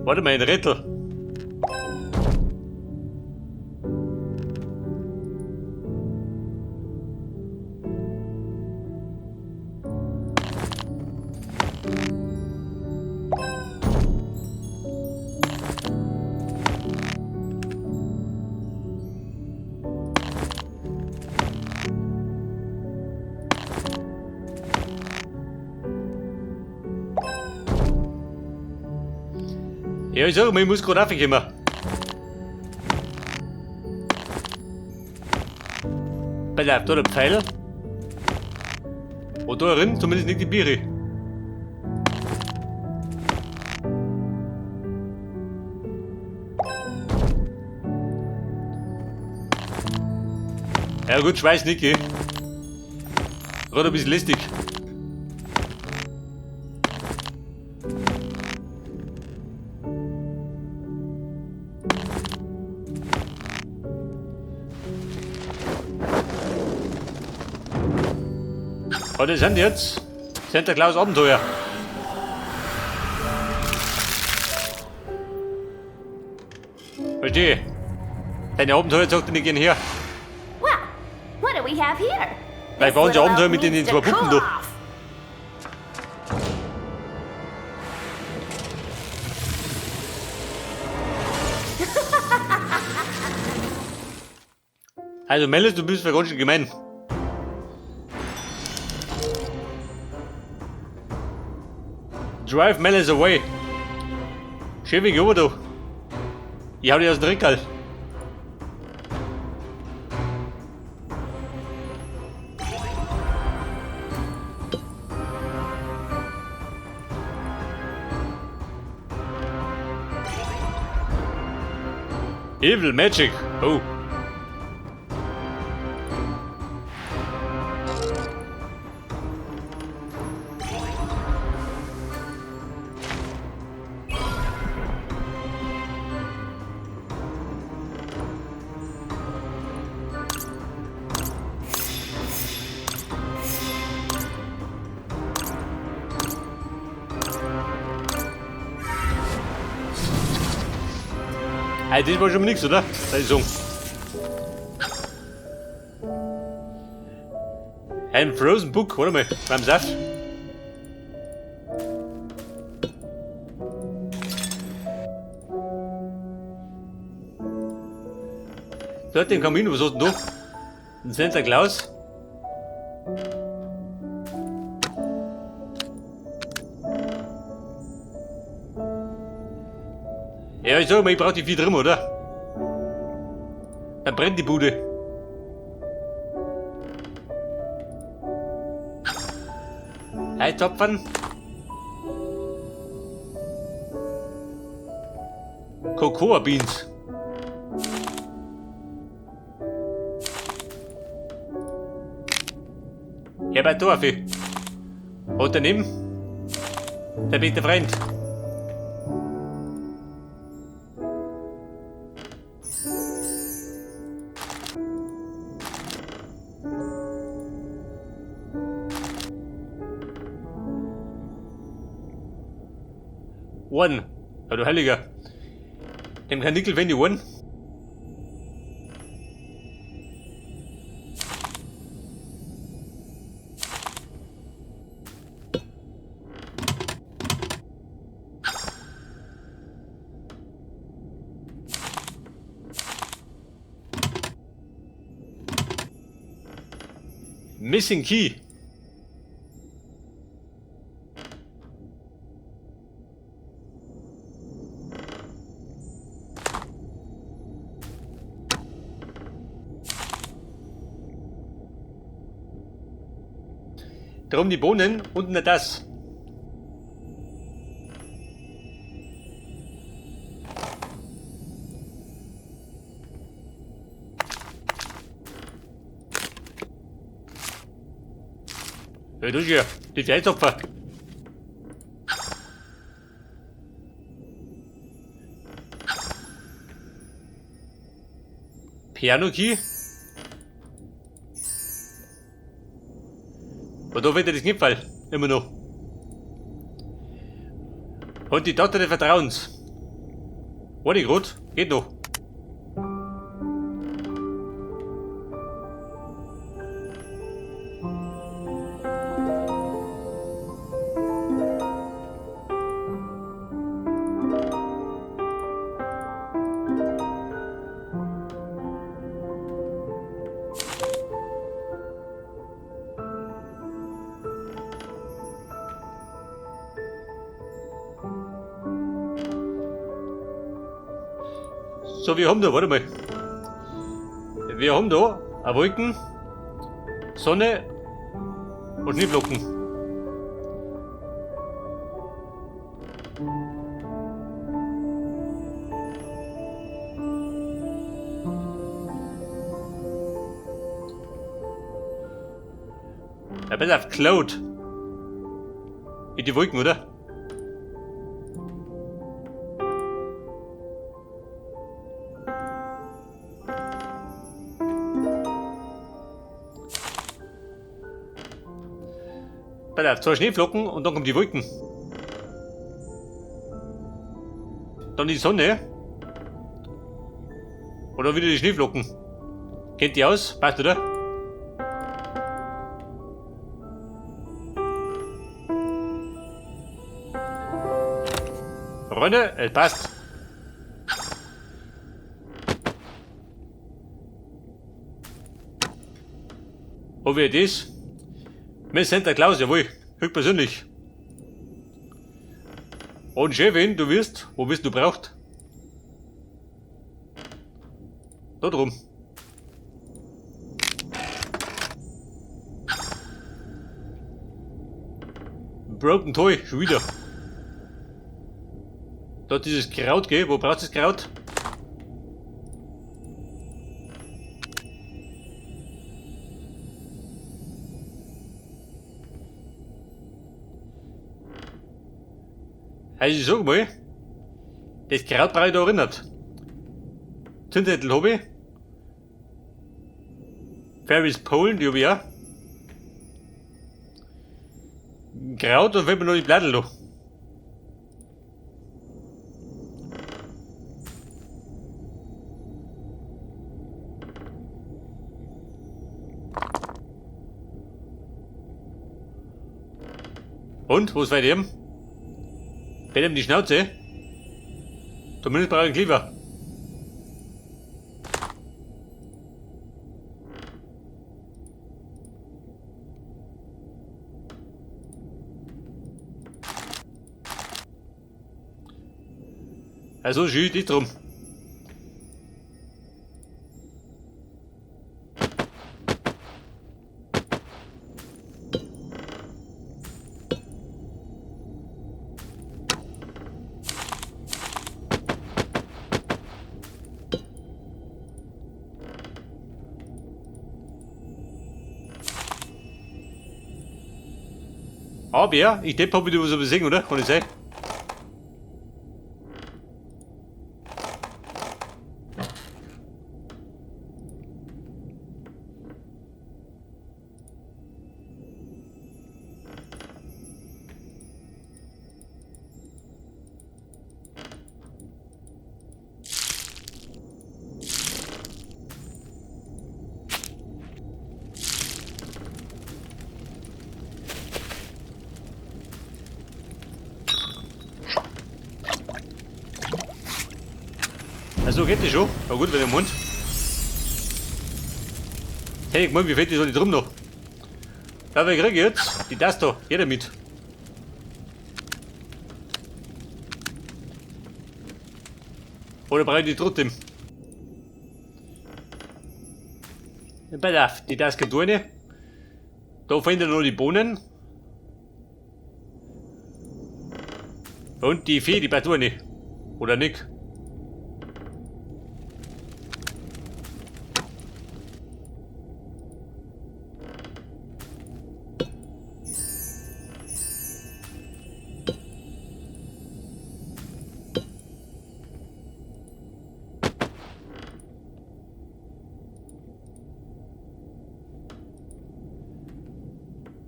Warte mal, ein Rätsel. Ja, ich sag mal, ich muss gerade raufkommen. Pass auf, da der Pfeil. Und da drin zumindest nicht die Biere. Ja gut, schweiß nicht, gell? Gerade ein bisschen lästig. Was ist denn jetzt? Santa Claus Abenteuer. Verstehe. Deine Abenteuer sagt nicht gehen her. Well, what do we have here? Weil war unser Abenteuer mit den zwei Puppen da. Also Melis, du bist ja ganz schön gemein. Drive Melis away. Schön wie über du. Ich hau dich aus dem Rickerl. Evil Magic. Oh. Hey, das war schon mal nix, oder? Das ist so. Ein Frozen Book, warte mal, beim Saft. Dort im Kamin, was hast du denn da? Ein Santa Claus. Ja, ich sag mal, ich brauch die vier drin, oder? Dann brennt die Bude. Hey, Topfen. Cocoa Beans. Herbert Dorfi. Und daneben der beste Freund. One. Ja, du Heiliger. Dem kann Nickel, wenn die One. Missing Key. Drum die Bohnen und nicht das. Ja, das ist ja die Zeitopfer. Piano Key? Aber da wird ja das Knipfall. Immer noch. Und die Tochter des Vertrauens. Warte grad, geht noch. So, wir haben da, warte mal. Wir haben da eine Wolken, Sonne und Schneeflocken. Ja, pass auf, Cloud. In die Wolken, oder? Pass auf, zwei Schneeflocken und dann kommen die Wolken. Dann die Sonne. Und dann wieder die Schneeflocken. Kennt ihr aus? Passt, oder? Freunde, es passt. Und wie das? Mit Santa Claus, jawohl. Höchstpersönlich. Und Chefin, du wirst, wo bist du braucht? Da drum. Broken Toy, schon wieder. Da dieses Kraut, gell? Wo brauchst du das Kraut? Also ich sag mal, das Kraut brauche ich da erinnert. Zündzettel hab ich. Ferris Polen, die hab ich auch. Kraut und fehlt mir noch die Blattel da. Und, wo ist weiter ihm? Fällt ihm die Schnauze? Zumindest brauche ich einen Kleber. Also schön, die drum. Aber ich depp hab wieder was übersehen, oder? Kann ich sein? Also geht das schon. Na gut, wenn der Mund. Hey, ich mein, wie fällt die so nicht drum noch? Ja, wir kriegen jetzt die das da. Jeder mit. Oder brauche ich die trotzdem? Pass auf, die Taske tue ich. Da finden noch die Bohnen. Und die Fee, die passt auch nicht. Oder nicht?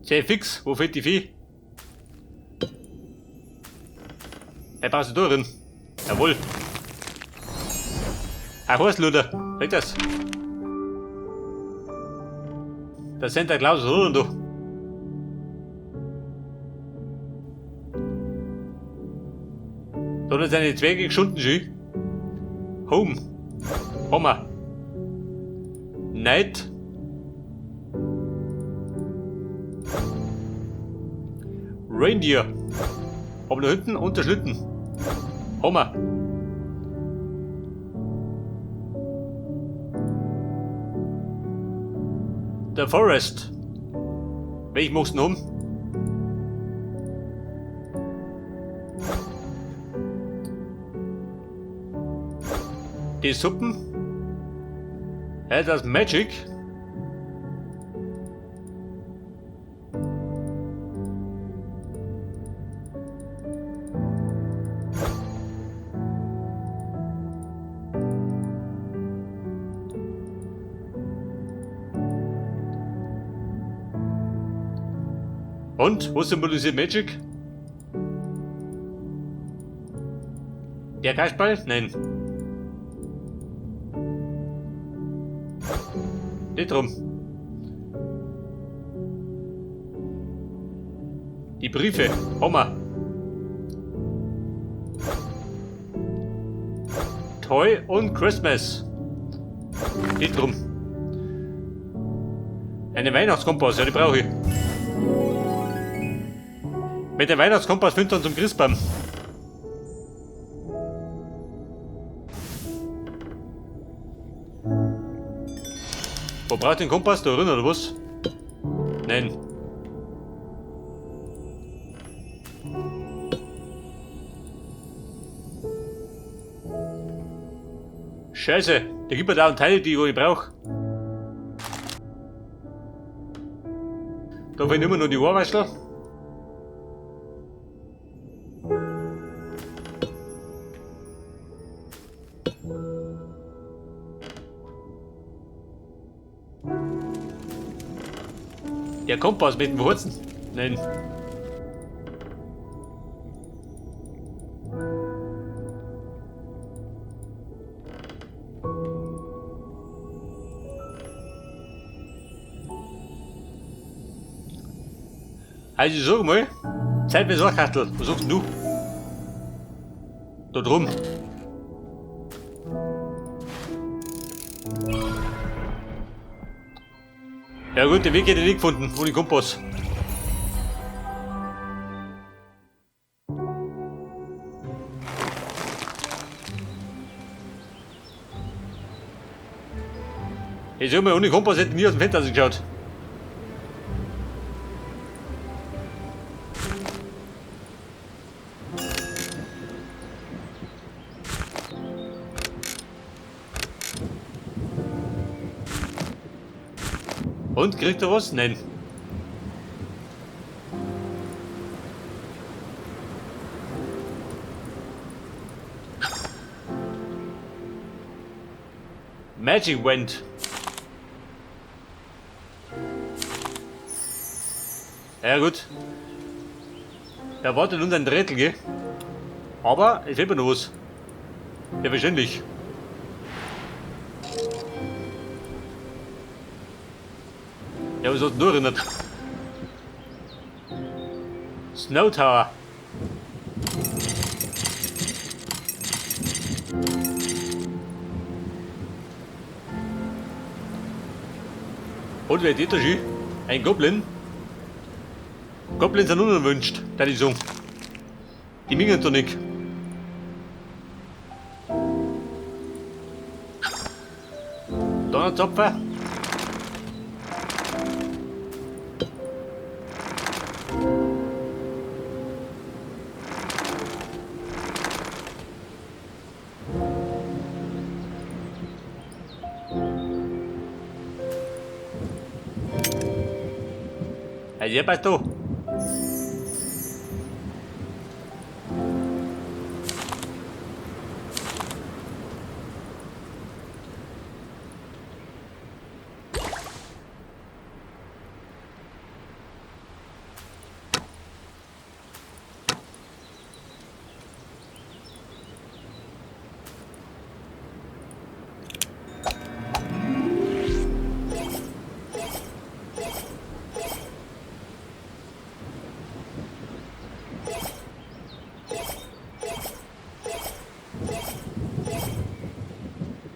Sehr fix, wo fehlt die Vieh? Er passt da drin. Jawohl. Ein Horstluder, sag das. Der Santa Claus ist runter da. Da hat seine Zwerge geschunden schon. Home. Hammer. Night. Reindeer. Haben wir da hinten und der Schlitten. Hammer. Der Forest. Welchen magst du denn haben? Die Suppen. Ja, das Magic. Und, was symbolisiert Magic? Der Kasperl? Nein. Nicht drum. Die Briefe. Hammer. Toy und Christmas. Nicht drum. Eine Weihnachtskompass, ja, die brauche ich. Mit dem Weihnachtskompass findet man zum Christbaum. Wo braucht den Kompass? Da drin oder was? Nein. Scheiße, der gibt mir da Teile, die ich brauch. Da fehlen immer nur die Ohrwaschel. Der Kompass mit dem Wurzen. Nein. Also ich sag mal, Zeit für Sackkartel. Was sagst denn du? Da drum. Ja gut, den Weg hätte ich nicht gefunden, ohne Kompass. Ich sag mal, ohne Kompass hätte ich nie aus dem Fenster geschaut. Und, kriegt er was? Nein. Magic Wand. Ja gut. Da wartet uns ein Drittel, gell? Aber es fehlt mir noch was. Ja, wahrscheinlich. Ja, was hat nur erinnert? Snow Tower. Und wer ist das schon? Ein Goblin? Goblins sind unerwünscht, da die sagen. Die mingen doch nicht. Donnerzapfer. Ja, passt da.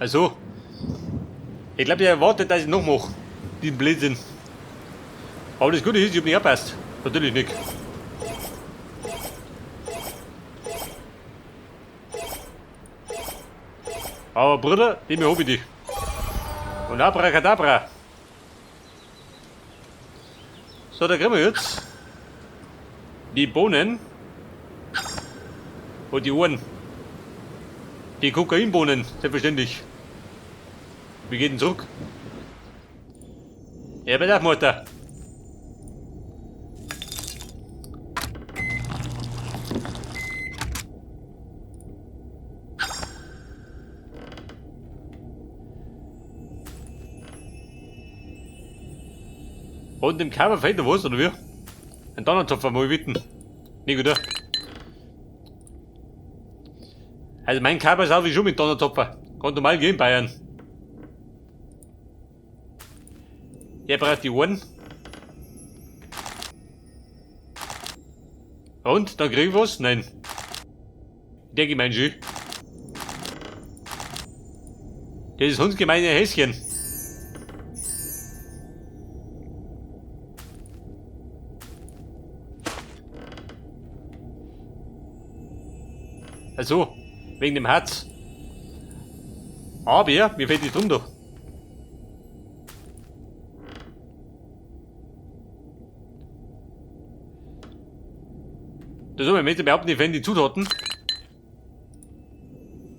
Also, ich glaube, der erwartet, dass ich noch mache. Den Blödsinn. Aber das Gute ist, ich hab nicht abpasst. Natürlich nicht. Aber Bruder, dem hab ich dich. Und Abracadabra. So, da kriegen wir jetzt die Bohnen und die Ohren. Die Kokainbohnen, selbstverständlich. Wir gehen zurück. Ja, bei der Mutter. Und im Körper fehlt noch was, oder wie? Ein Donnerzopfer, mal bitten. Nicht gut, oder? Also mein Körper ist auch wie schon mit Donnerzopfer. Kann normal gehen in Bayern. Der braucht die Ohren. Und, dann krieg ich was? Nein. Der gemein schön. Das ist hundsgemeine Häschen. Also, wegen dem Herz. Aber, mir fällt die drunter. Das soll man nicht behaupten, die fehlen die Zutaten.